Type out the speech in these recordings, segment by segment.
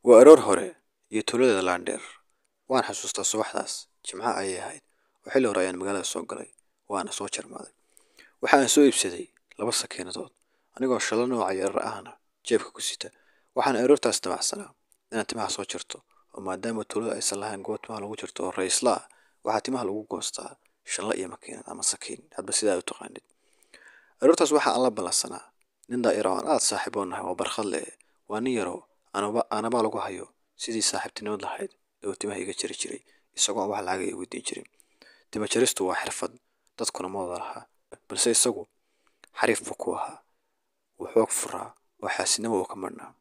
Waa aroor hore iyo tuulada Laandheer. Waan xasuustaa subaxdaas, Jimco ayay ahayd, oo xilli hore ayaan magaalada soo galay, waana soo jarmaaday. Waxa aan soo iibsaday 2 sakiinadood, anigoo shallo nooca yaryar ahna jeebka ku sita. Waxaan aroortaas damacsanaa inaan timaha soo jarto, oo maadaama tuulada aysan lahayn goob timaha lagu jarto oo raysla ah, waxaa timaha lagu goostaa shallo iyo makiinad ama sakiin, hadba sidaa u taqaanid. Aroortaas waxa aan la ballansanaa nin daa'ir oo aan aad saaxiib u nahay oo barkhad leh. Waa nin yaroo aanaba lagu hayo sidii saaxiibtinimad lahayd ee uu timaha iga jari jiray, isagoo aan wax lacag ah iga weydiin jirin. Tima jaristu waa xirfad, dadkuna ma wada laha, balse isagu xariif buu ku ahaa. Wuu xoog furaa oo xaasidnimo uu ka marnaa.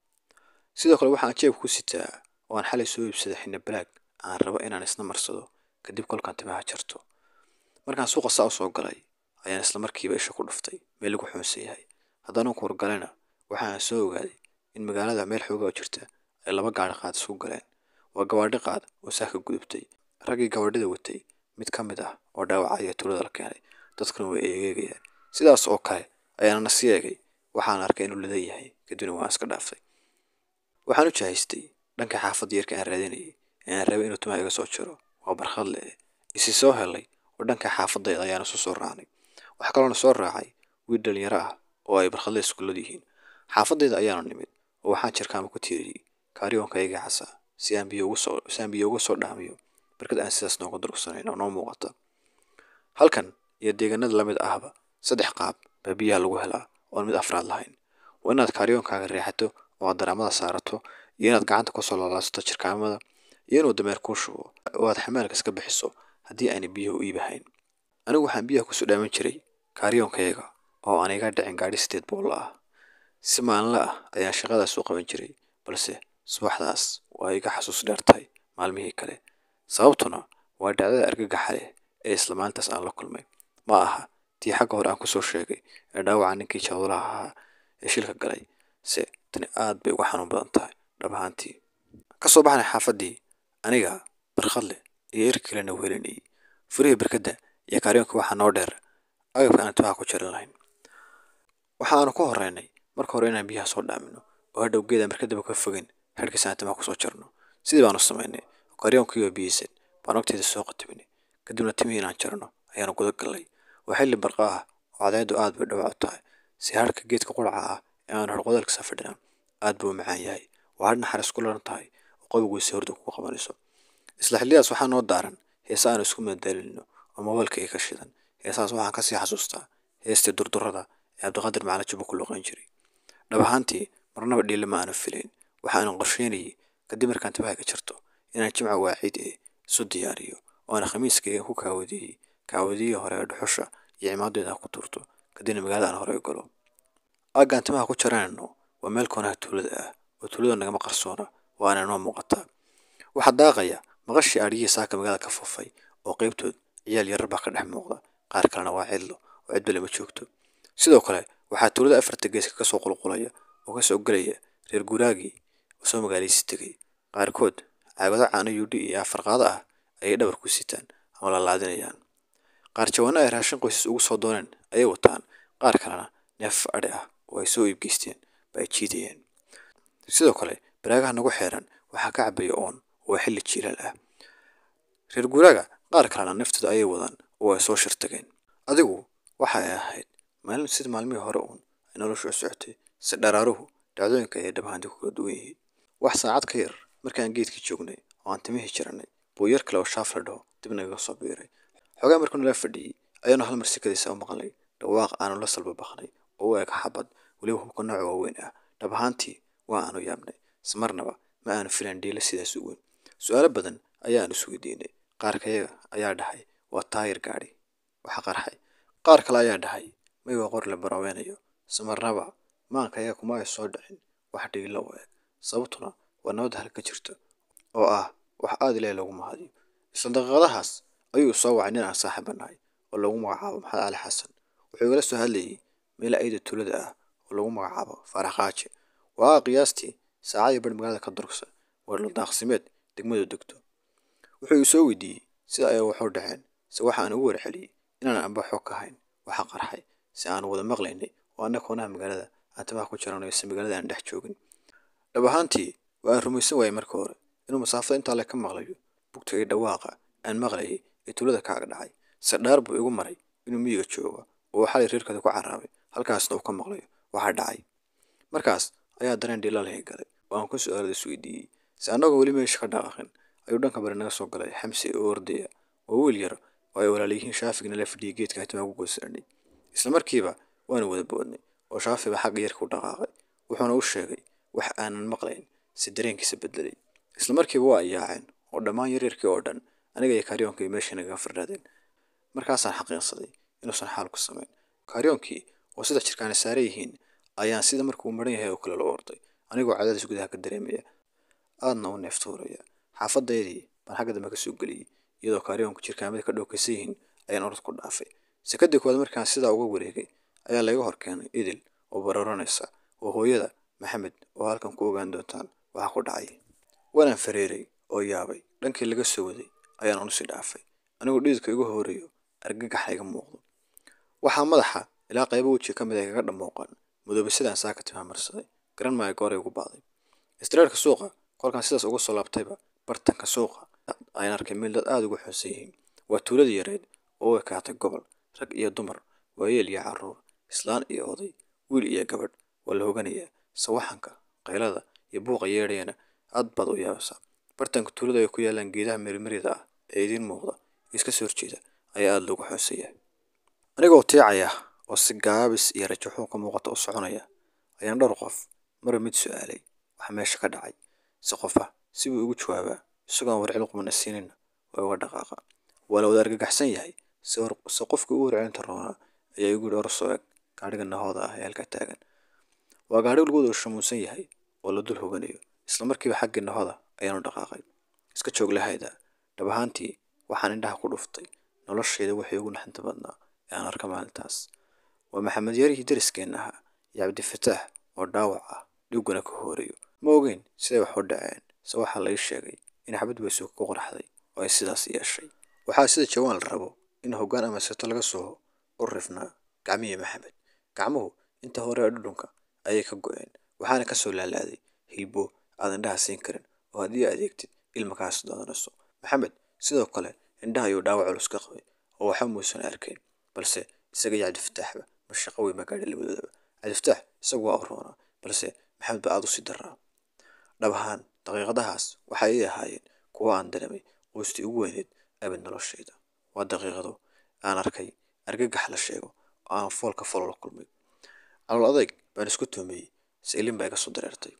Sidoo kale waxaan jeebka ku sitaa oo aan xalay soo iibsaday xinna balaag aan rabo inaan isna marsado kadib kolkaan timaha jarto. Markaan suuqa saa u soo galay ayaan isla markiiba isha ku dhuftay meel lagu xuunsan yahay. Haddaan ku wargalena waxaan soo ogaaday in magaalada meel xoogaa u jirta ay 2 gaari qaad isku galeen. Waa gawaadhi qaad oo saaka gudubtay. Raggii gawaadhida watay mid ka mid ah oo dhaawac ayaa tuulada la keenay. Dadkuna way eegayaan. Sidaas oo kale ayaana sii eegay. Waxaan arkay inuu lidan yahay, kadibna waan iska dhaaftay. Waxaan u jahaystay dhanka xaafadda yarka aan raadinayay ee aan rabay inuu timaha iga soo jaro. Waa barkhad leh. Isi soo helay oo dhanka xaafadayda ayaana soo soo raacnay. Waxaa kaloona soo raacay wiil dhalinyaro ah oo ay barkhadle iskuulada yihiin. Xaafadayda ayaanu nimid oo waxaan jirkaama ku tiiriyay kaariyoonkayga casa si aan biyo ugu soo, si aan biyo uga soo dhaamiyo barkad aan sidaas nooga durugsanayn oo noo muuqata. Halkan iyo deegaanada la mid ahba 3 qaab baa biyaha lagu helaa oon mid afraad lahayn. Waa inaad kaariyoonkaaga riixato oo aad daraamada saarato, iyo inaad gacanta ku soo laalaasato jirkaamada, iyo inuu dameer kuu shubo oo aad xamaalka iska bixiso haddii aanay biyuhu u iibahayn. Anigu waxaan biyaha ku soo dhaamin jiray kaariyoonkayga oo aan iga dhicin gaadhi 8 boqol ah. Si maalinle ah ayaan shaqadaas u qaban jiray, balse subaxdaas waa iga xasuus dheer tahay maalmihii kale. Sababtuna waa dhacdada argagaxa leh ee isla maalintaas aan la kulmay. Ma aha tii xagga hore aan ku soo sheegay ee dhaawaca ninkii jawlaha ahaa ee shilka galay, se tani aad bay uga xanuun badan tahay dhab ahaantii. Ka soo baxnay xaafaddii, aniga, barkhadle iyo erkii kalena wehelinayay. Furihii barkadda iyo kaaryoonka waxaa noo dheer agabka aan timaha ku jarin lahayn. Waxa aanu ku horreynay marka hore inaan biyaha soo dhaamino oo hadhow geedaan barkaddaba ka fogeyn hargeysa aan timaha ku soo jarno. Sidii baanu samaynay, kaaryoonkii oo biyeysan baan ogteeda soo qatibnay. Kadibna timihii inaan jarno ayaanu guda galnay. Waa xilli barqa ah oo cadceeddu aad bay dhawaac u tahay. Si harka geedka quraca ah ee aan horqodalka safadhina aad buu u macaan yahay. Waa hadh naxariis ku laran tahay oo qowgiisa hurdo ku qabanayso. Isla xilligaas waxaa noo daaran heesa aan isku madadaalinno oo moobilka ka shidan. Heesahaas waxaan ka sii xasuustaa heestii durdurrada ee Cabdiqaadir Macalin Jubbo ku luqeyn jiray. Dhab ahaantii marnaba dhiilo ma aanu filayn. Waxa aan qorsheynayay kadib markaan timaha ka jarto inaan Jimco waaxid ee isu diyaariyo oo aan khamiiskayga ku kaawadiyey kaawadiyey hore ee dhuxusha iyo cimaadeeda ku tuurto, kadibna magaalada aan hore u galo. Aaggaan timaha ku jaranayno waa meel koonaha tuulada ah oo tuulada nagama qarsoona, waana noo muuqataa. Waxaa daaqaya maqashii adhigii saaka magaalada ka foofay oo qaybtood ciyaal yarar baa ka dhex muuqda, qaar kalena waa cidlo oo cidba lama joogto. Sidoo kale waxaa tuulada 4 geeska ka soo qulqulaya oo ka soo galaya reer guuraagii oo soo magaaladiisa tegay. Qaarkood caagado caano UD iyo 4 qaado ah ayay dhabar ku sitaan ama laalaadinayaan. Qaar jawaano ay raashin qoysas ugu soo dooneen ayay wataan, qaar kalena neef adhi ah oo ay soo iibgeysteen ba ay jiidayeen. Sidoo kale baraagaha nagu xeeran waxaa ka cabaya oon oo xilli jiilaal ah. Reer guuraaga qaar kalena naftooda ayay wadaan oo ay soo shirtageen. Adigu waxa ay ahayd maalin sida maalmihii hore uun ay noloshu u socotay, si dharaaruhu dhacdooyinka ay dhab ahaantii ku kala duwan yihiin. Wax saacad ka yar markaan geedkii joognay oo aan timihii jarnay, buu yar kale oo shaaf la dhaho dib nagaga soo biiray. Xogaa markuu nala fadhiyey ayaanu hal mar sikadiisa u maqlay dhawaaq aanu la salba baqnay oo u eg xabad weliba hubka nooca waaweyn ah. Dhab ahaantii waa aanu yaabnay, ismarnaba ma aanu filan dhiilo sidaas u weyn. Su'aalo badan ayaanu isweydiinay. Qaar kayaga ayaa dhahay waa taayir gaadhi waxa qarxay. Qaar kale ayaa dhahay may waa qor la baraweynayo. Ismarnaba maankayaga kuma ay soo dhicin wax dhiilo u eg. Sababtuna waa nabadda halka ka jirto oo ah wax aad Ilaahay loogu mahadiyo. Isla daqiiqadahaas ayuu soo wacay nin aan saaxiib nahay oo lagu magacaabo Maxamed Cali Xasan. Wuxuu igala soo hadlayay meel ayda tuulada ah oo lagu magacaabo Faarax Qaaje. Waa qiyaastii saacadii bar magaalada ka durugsan waa dhul daaqsimeed degmadu degto. Wuxuu i soo weydiiyey sida ay wax u dhaceen, se waxa aan ugu warceliyey inaan anba xog ka hayn waxa qarxay, si aan wada maqlaynay oo annaga koonaha magaalada aan timaha ku jaranayo si magaalada aan dhex joogin. Dhab ahaantii Waa aan rumaysan waayay marka hore inuu masaafada intaa le ka maqlayo bugta iyo dhawaaqa aan maqlayay ee tuulada ka ag dhacay. Sadhaar buu igu maray inuu miyiga joogo oo xalay reerkooda ku carraabay, halkaasna uu ka maqlayo waxa dhacay. Markaas ayaa dareen dhiilaalhay galay oo aan ku su'aalada isweydiiyey. Si annagoo weli meesha ka dhaqaaqin ayuu dhanka bari naga soo galay Xamse oo ordaya. Waa wiil yar oo ay walaal yihiin Shaafigna la fadhiyay geedka timaha ku goosanay. Isla markiiba waanu wada boodnay oo Shaafi baa xagga yarka u dhaqaaqay, wuxuuna u sheegay wax aanan maqlayn si dareenkiisa bedelay. Isla markiiba waa ay yaaceen oo dhammaan yaryarkii oo dhan aniga iyo kaaryoonkii meesha nagaga firdhadeen. Markaasaan xaqiiqsaday inuusan xaal ku samayn. Kaaryoonkii oo saddex jirkaana saaran yihiin ayaan sida markuu maran yahay oo kale loo orday, anigoo cadaadis gudaha ka dareemaya, aadna u neeftuuraya. Xaafadeydii baan xagga dambe ka soo geliyey, iyadoo kaaryoonku jirkaamada ka dhowkaysan yihiin ayaan orod ku dhaafay. Sekadii koowaad markaan sidaa uga wareegay ayaa laga hor keenay Idil oo barooranaysa. Waa hooyada Maxamed oo halkan ku ogaan doontaan waxa ku dhacay. Waanaan fareeray oo yaabay. Dhankii laga soo waday ayaan unu sii dhaafay, anigoo dhididka igu horeeyo, argagax iga muuqdo. Waxaa madaxa ilaa qaybo wejiga ka mid ah igaga dhamooqan madoobe sidaan saaka timaha marsaday. Garan maayo goor ay ugu ba'day. Istiraarka suuqa kolkaan sidaas uga soo laabtayba bartanka suuqa ayaan arkay meel dad aad ugu xoonsan yihiin. Waa tuuladii yareed oo u ekaatay gobol. Rag iyo dumar, waayeel iyo carruur, islaan iyo oday, wiil iyo gabadh waa la hoganayaa. Sawaxanka, qaylada iyo buuqa yeedhayana aad baad u yaabaysaa. Bartanka tuulada ay ku yaalaan geedaha mirmirida ah ee idiin muuqda iska soo horjeeda ayaa aad loogu xoonsan yahay. Anigoo tiicaya oo si gaabis iyo rajo xun ka muuqata u soconaya ayaan dhowr qof marba mid su'aalay waxa meesha ka dhacay. Si qofa si buu igu jawaabaa, isagoo aan warcel qumana siinina waa uga dhaqaaqa. Waa la wada argagaxsan yahay. Si qofkii ugu warcelinta roonaa ayaa igu yidhi, "Or soo eg gaadhiga nahooda ah ee halkaa taagan." Waa gaadhi lagu wada shamuunsan yahay oo la dul hoganayo. Isla markiiba xaggii nahooda ayaan u dhaqaaqay. Iska joog lahayda. Dhab ahaantii waxaan indhaha ku dhuftay noloshayda wixii ugu naxdinta badnaa ee aan arka maalintaas. Waa Maxamed yarihii dariskeenna ahaa iyo Cabdifataax oo dhaawac ah, dhiigguna ka hoorayo. Ma ogeyn siday wax u dhaceen, se waxaa la ii sheegay in xabad weysuuka ku qarxday oo ay sidaas yeeshay. Waxaa sida jawaan la rabo in hoggaan ama seeto laga soo urrifnaa gacmihii Maxamed. Gacmuhu inta hore ee dhudhunka ayay ka go'een, waxaana ka soo laalaaday hilbo aad indhaha siin karin oo haddii aad eegtid ilma kaas daadanayso. Maxamed sidoo kale indhaha ayuu dhaawac culus ka qabay oo waxba muusan arkayn, balse isaga iyo Cabdifataaxba mashaqo weyn baa gaadhay labadoodaba. Cabdifataax isagu waa u roonaa, balse Maxamed baa aad u sii daraa. Dhab ahaan daqiiqadahaas waxay ii ahaayeen kuwo aan dareemay quustii ugu weyneyd abid noloshayda. Waa daqiiqado aan arkay argagax la sheego oo aan fool ka fool la kulmay. Calool adayg baan isku tuumiyey, si ilin baa iga soo dareertay.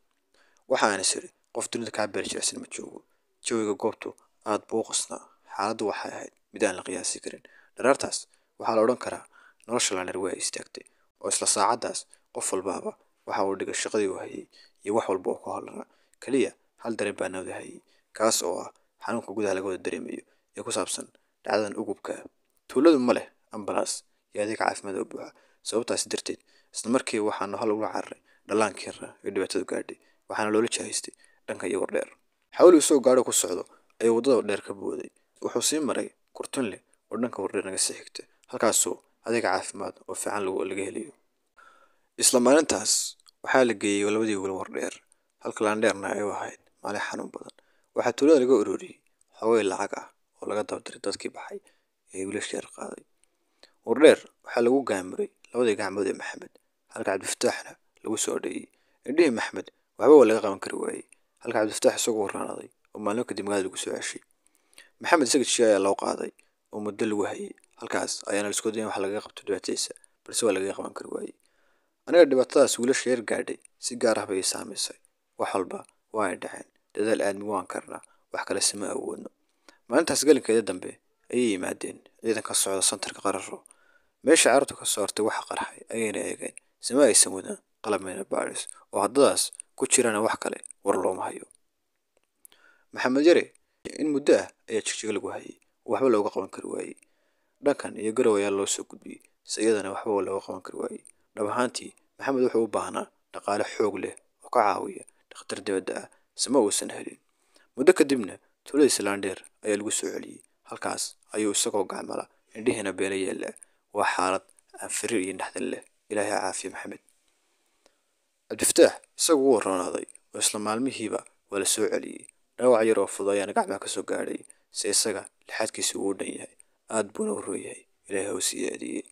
Waxa aan is idhi qof dunida kaa beer jilicsan ma joogo. Jawiga goobtu aad buu u qasnaa. Xaaladdu waxay ahayd mid aan la qiyaasi karin. Dharaartaas waxaa la odhan karaa nolosha Laandheer way istaagtay, oo isla saacaddaas qof walbaaba waxa uu dhigay shaqadii uu hayay iyo wax walba oo ku howlanaa. Kaliya hal dareen baa nawda hayay, kaas oo ah xanuunka gudaha laga wada dareemayo ee ku saabsan dhacdadan ugubka ah. Tuuladu ma leh ambalaas iyo adeeg caafimaad oo buuxa. Sababtaas darteed isla markiiba waxaanu hal ula cararay dhallaankii yaraa ee dhibaatadu gaadhay, waxaana loola jihaystay dhanka iyo Wardheer. Xawli isagoo gaadhi ku socdo ayuu waddada dheer ka booday. Wuxuu sii maray Kurtunle oo dhanka Wardheer naga sii xigta, halkaasoo adeeg caafimaad oo fiican laga helayo. Isla maalintaas waxaa la geeyey labadii wiil Wardheer, halka Laandheerna ay u ahayd maalin xanuun badan. Waxaa tuulada laga ururiyey xoogay lacag ah oo laga daba diray dadkii baxay ee wiilasha yar qaaday. Wardheer waxaa lagu gaamuray labadii gacmood ee Maxamed, halka Cabdifataaxna lagu soo dheeyey. Indhihii Maxamed waxba waa laga qaban kari waayey, halka Cabdifataax isagoo waraanaday oo maalmo kadib magaalada lagu soo ceshay. Maxamed isaga jishe ayaa loo qaaday oo muddo lagu hayay, halkaas ayaana la isku dayay in wax lagaga qabto dhibaatadiisa, balse waa lagaga qaban kari waayey. Aniga dhibaatadaas wiilasha yar gaadhay si gaar ah bay ii saamaysay. Wax walba waa ay dhaceen, dadaal aadmi waan karnaa, wax kale sima awoodno. Maalintaas galinkeeda dambe ayay yimaadeen ciidan ka socda santarka Qararo. Meesha carruurtu ka soo hartay waxa qarxay ayayna eegeen, sima aysan wadan qalab mayna baadhis oo haddadaas ku jirana wax kale war looma hayo. Maxamed Yare in muddo ah ayaa jigjiga lagu hayay oo waxba looga qaban kari waayey. Dhankan iyo Garowe ayaa loo soo gudbiyey, si iyadana waxba looga qaban kari waayey. Dhab ahaantii Maxamed wuxuu u baahnaa dhaqaale xoog leh oo ka caawiya dhakhtar dibadda ah, sima uusan helin. Muddo kadibna tuuladiisa Laandheer ayaa lagu soo celiyey. Halkaas ayuu isagoo gacmala indhihiina beela yeelaa. Waa xaalad aan fariir iyo naxdin leh. Ilaahay ha caafiyo Maxamed. Cabdifataax isagu wuu roonaaday oo isla maalmihiiba Waa la soo celiyey. Dhaawac yar oo fudud ayaana gacmaha ka soo gaadhay, se isaga lixaadkiisu wuu dhan yahay, aad buuna u roon yahay. Ilaahay ha u siyaadiyey.